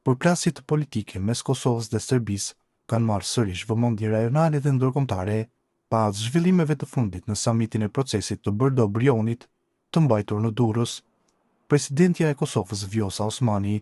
Përplasjet politike mes Kosovës dhe Serbisë kanë marrë sërish vëmendje rajonale dhe ndërkombëtare pas zhvillimeve të fundit në samitin e procesit të Bërdo-Brionit të mbajtur në Durrës. Presidentja e Kosovës Vjosa Osmani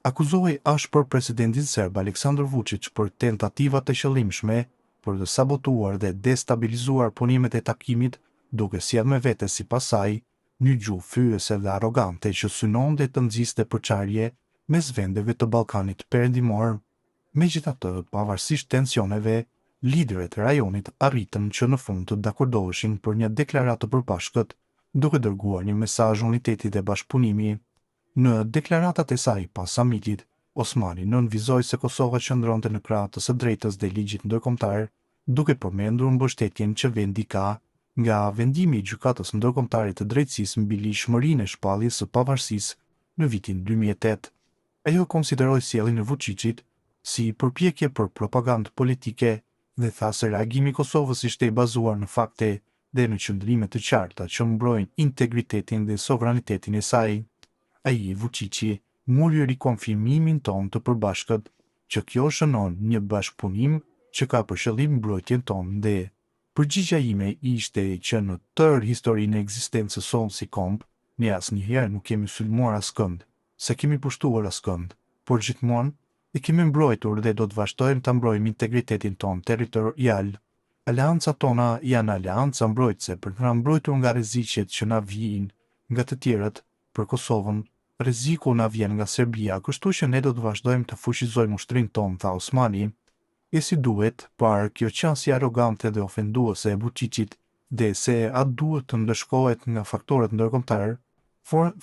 akuzoi ashpër presidentin serb Aleksandër Vuçiç për tentativa të qëllimshme për të sabotuar dhe destabilizuar punimet e takimit duke sjellë me vete sipas saj një gjuhë fyese dhe arrogante që synonte të nxiste përçarje mes vendeve të Ballkanit Perëndimor. Megjithatë, pavarësisht tensioneve, liderët e rajonit arritën që në fund të dakordoheshin për një deklaratë të përbashkët, duke dërguar një mesazh uniteti dhe bashkëpunimi. Në deklaratat e saj pas samitit, Osmani nënvizoi se Kosova qëndronte në krah të së drejtës dhe ligjit ndërkombëtar, duke përmendur mbështetjen që vendi ka nga vendimi i Gjykatës Ndërkombëtare të Drejtësisë mbi ligjshmërinë e shpalljes së pavarësisë në vitin 2008. Ajo konsideroi sjelljen e Vuçiçit si përpjekje për propagandë politike dhe tha se reagimi i Kosovës ishte i bazuar në fakte dhe në qëndrime të qarta që mbrojnë integritetin dhe sovranitetin e saj. Ai, Vuçiçi, mori rikonfirmimin tonë të përbashkët që kjo shënon një bashkëpunim që ka për qëllim mbrojtjen tonë dhe përgjigja ime ishte që në tërë historinë e ekzistencës sonë si komb, ne asnjëherë nuk kemi sulmuar askënd, s'e kemi pushtuar askënd, por gjithmonë e kemi mbrojtur dhe do të vazhdojmë ta mbrojmë integritetin tonë territorial. Aleancat tona janë aleanca mbrojtëse për të na mbrojtur nga rreziqet që na vijnë nga të tjerët për Kosovën. Rreziku na vjen nga Serbia, kështu që ne do të vazhdojmë të fuqizojmë ushtrinë tonë, tha Osmani. E si duhet parë kjo qasje arrogante dhe ofenduese e Vuçiçit dhe se a duhet të ndëshkohet nga faktorët ndërkombëtarë,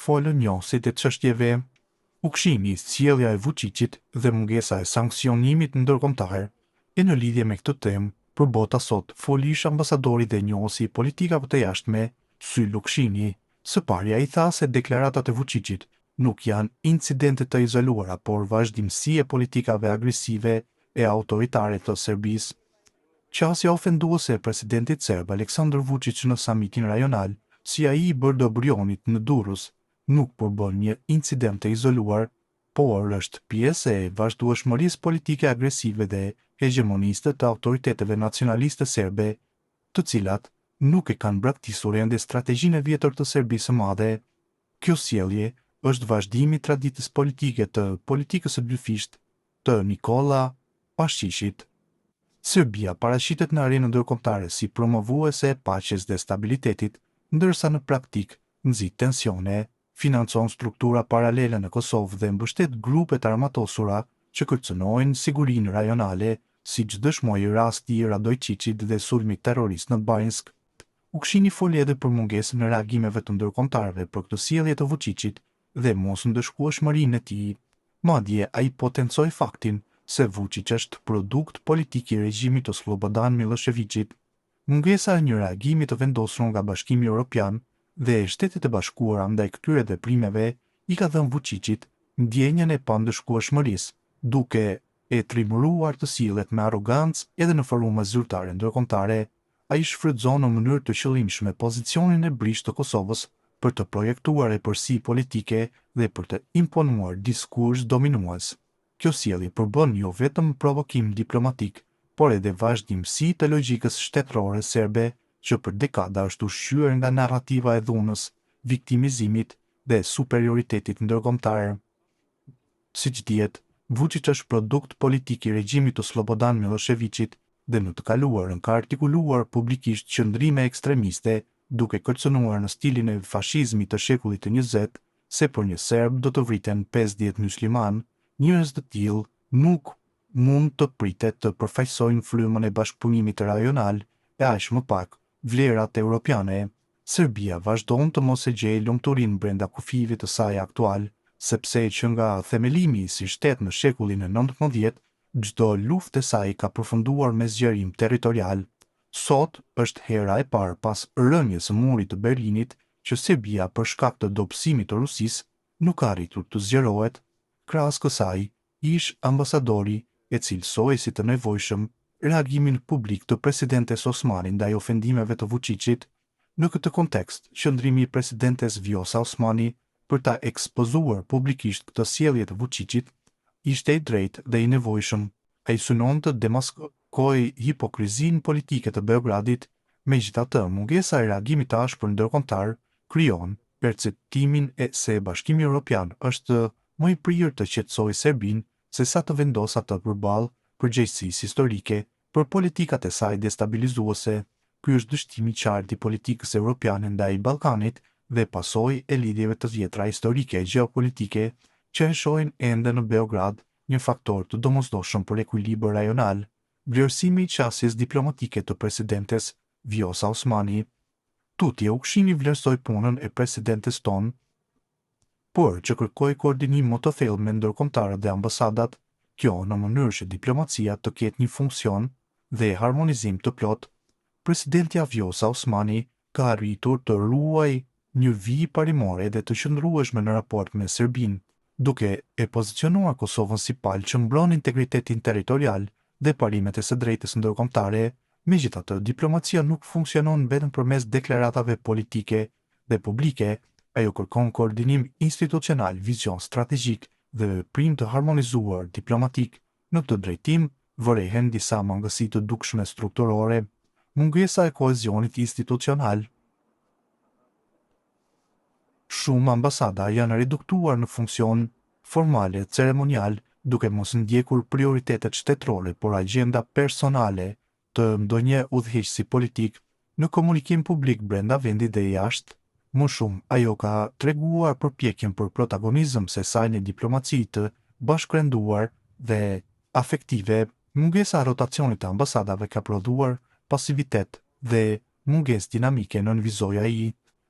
folën njohësit e çështjeve. Ukshini, sjellja e Vuçiçit dhe mungesa e sanksionimit ndërkombëtar. E në lidhje me këtë temë, për Bota sot foli ish-ambasadori dhe njohësi i politikave të jashtme, Sylë Ukshini. Së pari ai tha se deklaratat e Vuçiçit nuk janë incidente të izoluara, por vazhdimësi e politikave agresive e autoritare të Serbisë. Qasja ofenduese e presidentit serb Aleksandër Vuçiç në samitin rajonal, si ai i Bërdo-Brionit në Durrës, nuk përbën një incident të izoluar, por është pjesë e vazhdueshmërisë politike agresive dhe hegjemoniste të autoriteteve nacionaliste serbe, të cilat nuk e kanë braktisur ende strategjinë e vjetër të Serbisë së Madhe. Kjo sjellje është vazhdim i traditës politike të politikës së dyfishtë të Nikolla Pashiqit. Serbia paraqitet në arenën ndërkombëtare si promovuese e paqes dhe stabilitetit, ndërsa në praktikë nxit tensione, financon struktura paralele në Kosovë dhe mbështet grupe të armatosura që kërcënojnë sigurinë rajonale, siç dëshmoi rasti i Radojçiçit dhe sulmit terrorist në Banjskë. Ukshini foli edhe për mungesën e reagimeve të ndërkombëtarëve për këtë sjellje të Vuçiçit dhe mosndëshkueshmërinë e tij. Madje, ai potencoi faktin se Vuçiç është produkt politik i regjimit të Sllobodan Millosheviçit. Mungesa e një reagimi të vendosur nga Bashkimi Europian dhe Shtetet e Bashkuara ndaj këtyre veprimeve i ka dhënë Vuçiçit ndjenjën e pandëshkueshmërisë, duke e trimëruar të sillet me arrogancë edhe në forume zyrtare ndërkombëtare. Ai shfrytëzon në mënyrë të qëllimshme pozicionin e brishtë të Kosovës për të projektuar epërsi politike dhe për të imponuar diskurs dominues. Kjo sjellje përbën jo vetëm provokim diplomatik, por edhe vazhdimësi të logjikës shtetërore serbe që për dekada është ushqyer nga narrativa e dhunës, viktimizimit dhe superioritetit ndërkombëtar. Siç dihet, Vuçiç është produkt politik i regjimit të Sllobodan Millosheviçit dhe në të kaluarën ka artikuluar publikisht qëndrime ekstremiste duke kërcënuar në stilin e fashizmit të shekullit të 20 se për një serb do të vriten 50 myslimanë, njerëz të tillë nuk mund të pritet të përfaqësojnë frymën e bashkëpunimit rajonal e aq më pak vlerat europiane. Serbia vazhdon të mos e gjejë lumturinë brenda kufijve të saj aktualë, sepse që nga themelimi si shtet në shekullin e 19, çdo luftë e saj ka përfunduar me zgjerim territorial. Sot është hera e parë pas rënies së Murit të Berlinit që Serbia për shkak të dobësimit të Rusisë nuk ka arritur të zgjerohet. Krahas kësaj, ish-ambasadori e cilësoi si të nevojshëm reagimin publik të presidentes Osmani ndaj ofendimeve të Vuçiçit. Në këtë kontekst, qëndrimi i presidentes Vjosa Osmani për ta ekspozuar publikisht këtë sjellje të Vuçiçit. ishte i drejtë dhe i nevojshëm. Ai synon të demaskojë hipokrizinë politike të Beogradit. Megjithatë, mungesa e reagimit të ashpër ndërkombëtar krijon perceptimin e se Bashkimi Europian është më i prirë të qetësojë Serbinë sesa të vendosë atë përballë përgjegjësisë historike për politikat e saj destabilizuese. Ky është dështim i qartë i politikës europiane ndaj Ballkanit dhe pasojë e lidhjeve të vjetra historike e gjeopolitike që e shohin ende në Beograd një faktor të domosdoshëm për ekuilibër rajonal. Vlerësimi i qasjes diplomatike të presidentes Vjosa Osmani. Tutje, Ukshini vlerësoi punën e presidentes tonë, por që kërkoi koordinim më të thellë me ndërkombëtarët dhe ambasadat, kjo në mënyrë që diplomacia të ketë një funksion dhe harmonizim të plotë. Presidentja Vjosa Osmani ka arritur të ruajë një vijë parimore dhe të qëndrueshme në raport me Serbinë, duke e pozicionuar Kosovën si palë që mbron integritetin territorial dhe parimet e së drejtës ndërkombëtare. Megjithatë, diplomacia nuk funksionon vetëm përmes deklaratave politike dhe publike, ajo kërkon koordinim institucional, vizion strategjik dhe veprim të harmonizuar diplomatik. Në këtë drejtim, vërehen disa mangësi të dukshme strukturore, mungesa e kohezionit institucional. Shumë ambasada janë reduktuar në funksion formal e ceremonial, duke mos ndjekur prioritetet shtetërore, por agjenda personale të ndonjë udhëheqësi politik në komunikim publik brenda vendit dhe jashtë. Më shumë, ajo ka treguar përpjekjen për protagonizëm sesa një diplomaci të bashkërenduar dhe afektive. Mungesa e rotacionit të ambasadave ka prodhuar pasivitet dhe mungesë dinamike, nënvizoi ai.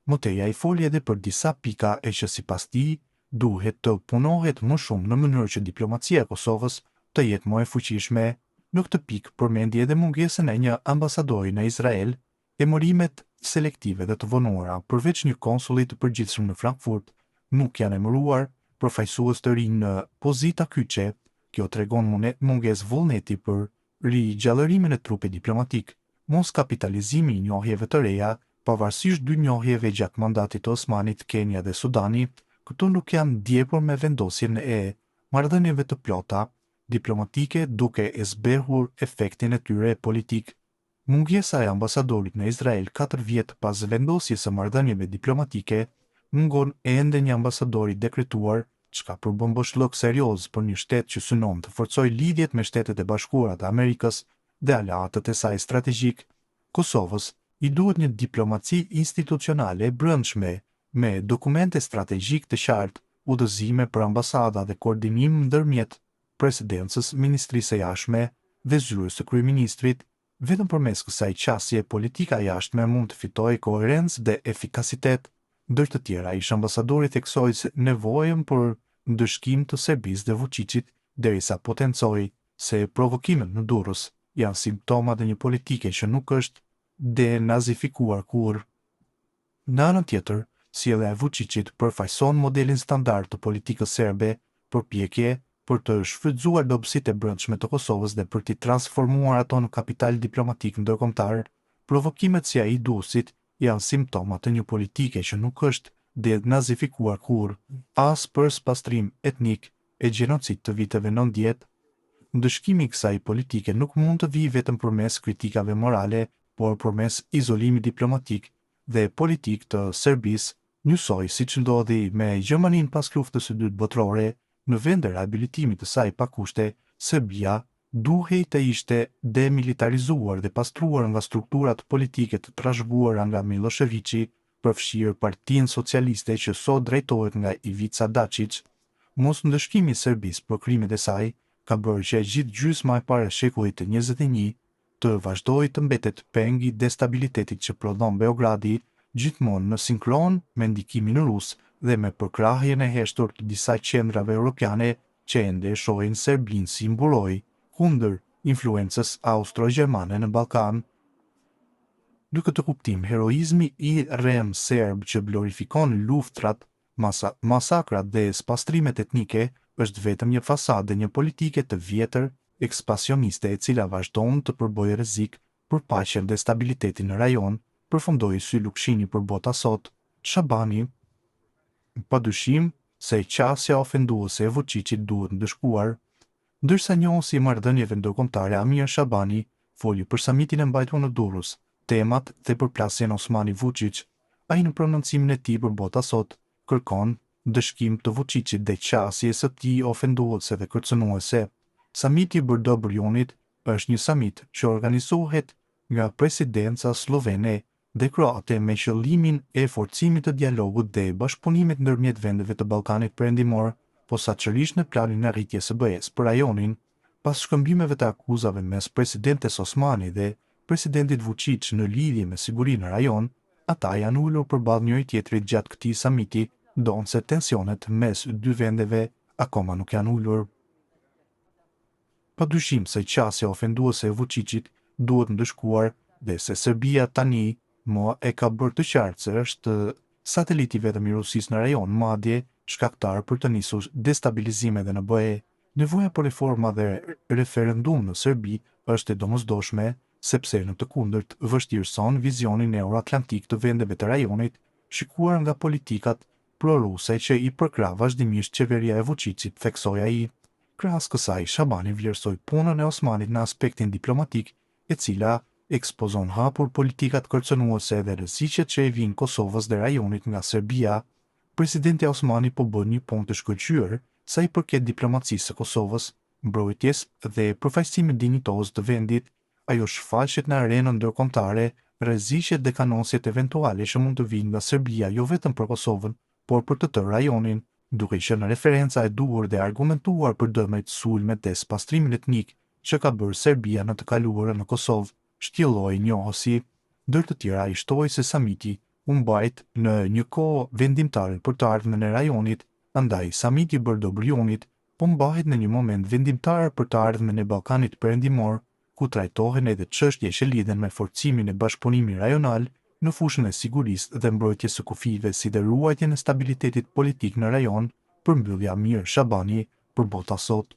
Më tej ai foli edhe për disa pika e që sipas tij duhet të punohet më shumë në mënyrë që diplomacia e Kosovës të jetë më e fuqishme. Në këtë pikë përmendi edhe mungesën e një ambasadori në Izrael, emërimet selektive dhe të vonuara, përveç një konsulli të përgjithshëm në Frankfurt, nuk janë emëruar përfaqësues të rinj në pozita kyçe, kjo tregon mungesë vullneti për rigjallërimin e trupit diplomatik, moskapitalizimi i njohjeve të reja, pavarësisht dy njohjeve gjatë mandatit të Osmanit, Kenia dhe Sudani, këto nuk janë ndjekur me vendosjen e marrëdhënieve të plota diplomatike duke e zbehur efektin e tyre politik. Mungesa e ambasadorit në Izrael katër vjet pas vendosjes së marrëdhënieve diplomatike, mungon ende një ambasador i dekretuar, çka përbën boshllëk serioz për një shtet që synon të forcojë lidhjet me Shtetet e Bashkuara të Amerikës dhe aleatët e saj strategjikë. Kosovës i duhet një diplomaci institucionale e brendshme, me dokumente strategjikë të qartë, udhëzime për ambasada dhe koordinim ndërmjet Presidencës, Ministrisë së Jashtme dhe Zyrës së Kryeministrit. Vetëm përmes kësaj qasje, politika e jashtme mund të fitojë koherencë dhe efikasitet. Ndër të tjera, ish-ambasadori theksoi se nevojën për ndëshkim të Serbisë dhe Vuçiçit, derisa potencoi se provokimet në Durrës janë simptoma të një politike që nuk është denazifikuar kurrë. Në anën tjetër, sjellja e Vuçiçit përfaqëson modelin standard të politikës serbe, përpjekje për të shfrytëzuar dobësitë e brendshme të Kosovës dhe për t'i transformuar ato në kapital diplomatik ndërkombëtar. Provokimet si ai i Durrësit janë simptoma të një politike që nuk është denazifikuar kurrë, as për spastrim etnik e gjenocid të viteve 90. Ndëshkimi i kësaj politike nuk mund të vijë vetëm përmes kritikave morale, por përmes izolimit diplomatik dhe politik të Serbisë, njësoj siç ndodhi me Gjermaninë pas Luftës së Dytë Botërore, në vend të rehabilitimit të saj pa kushte, Serbia duhej të ishte demilitarizuar dhe pastruar nga strukturat politike të trashëguara nga Millosheviçi, përfshirë Partinë Socialiste që sot drejtohet nga Ivica Daçiç. Mosndëshkimi i Serbisë për krimet e saj ka bërë që e gjithë gjysma e parë e shekullit të 21 të vazhdojë të mbetet peng i destabilitetit që prodhon Beogradi, gjithmonë në sinkron me ndikimin rus dhe me përkrahjen e heshtur të disa qendrave europiane që ende e shohin Serbinë si mburojë kundër influencës austro-gjermane në Ballkan. Në këtë kuptim, heroizmi i rremë serb që glorifikon luftrat, masakrat dhe spastrimet etnike është vetëm një fasadë e një politike të vjetër ekspansioniste e cila vazhdon të përbëjë rrezik për paqen dhe stabilitetin në rajon, përfundoi Sylë Ukshini për Bota Sot. Shabani, Pa dyshim se qasja ofenduese e Vuçiçit duhet ndëshkuar. Ndërsa njohësi i marrëdhënieve ndërkombëtare Amir Shabani foli për samitin e mbajtur në Durrës, temat dhe përplasjen Osmani-Vuçiç, ai në prononcimin e tij për Bota sot kërkon ndëshkim të Vuçiçit dhe qasjes së tij ofenduese dhe kërcënuese. Samiti i Bërdo-Brionit është një samit që organizohet nga presidenca sllovene dhe kroate me qëllimin e forcimit të dialogut dhe bashkëpunimit ndërmjet vendeve të Ballkanit Perëndimor, posaçërisht në planin e rritjes së BE-së për rajonin. Pas shkëmbimeve të akuzave mes presidentes Osmani dhe presidentit Vuçiç në lidhje me sigurinë në rajon, ata janë ulur përballë njëri-tjetrit gjatë këtij samiti, ndonëse tensionet mes dy vendeve akoma nuk janë ulur. Padyshim se qasja ofenduese e Vuçiçit duhet ndëshkuar dhe se Serbia tani më e ka bërë të qartë se është satelit i vetëm i Rusisë në rajon, madje shkaktar për të nisur destabilizim edhe në BE. Nevoja për reforma dhe referendum në Serbi është e domosdoshme, sepse në të kundërt vështirëson vizionin euroatlantik të vendeve të rajonit, shikuar nga politikat proruse që i përkrah vazhdimisht qeveria e Vuçiçit, theksoi ai. Krahas kësaj, Shabani vlerësoi punën e Osmanit në aspektin diplomatik, e cila ekspozon hapur politikat kërcënuese dhe rreziqet që i vijnë Kosovës dhe rajonit nga Serbia. Presidentja Osmani po bën një punë të shkëlqyer sa i përket diplomacisë së Kosovës, mbrojtjes dhe përfaqësimit dinjitoz të vendit. Ajo shfaqet në arenën ndërkombëtare rreziqet dhe kanosjet eventuale që mund të vijnë nga Serbia jo vetëm për Kosovën, por për të tërë rajonin, duke qenë referenca e duhur dhe argumentuar për dëmet, sulmet dhe spastrimin etnik që ka bërë Serbia në të kaluarën në Kosovë, shtjelloi njohësi. Ndër të tjera ai shtoi se samiti u mbajt në një kohë vendimtare për të ardhmen e rajonit, andaj samiti i Bërdo-Brionit po mbahet në një moment vendimtar për të ardhmen e Ballkanit Perëndimor, ku trajtohen edhe çështje që lidhen me forcimin e bashkëpunimit rajonal në fushën e sigurisë dhe mbrojtjes së kufijve si dhe ruajtjen e stabilitetit politik në rajon, përmbylli Amir Shabani për Bota sot.